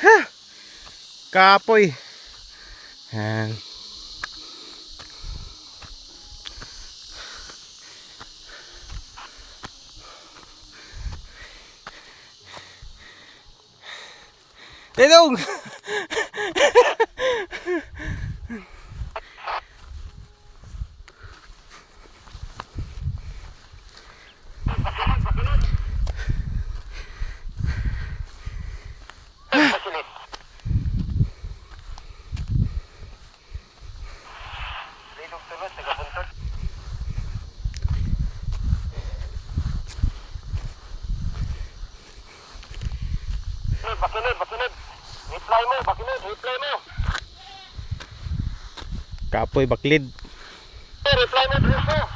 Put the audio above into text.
Ha! Kapoy. Yan. Tidong! Pasilip. Lidog tulod, taga-buntod. Bakilid, bakilid. Reply mo, bakilid, reply mo. Kapoy baklid. Reply mo, Bruce.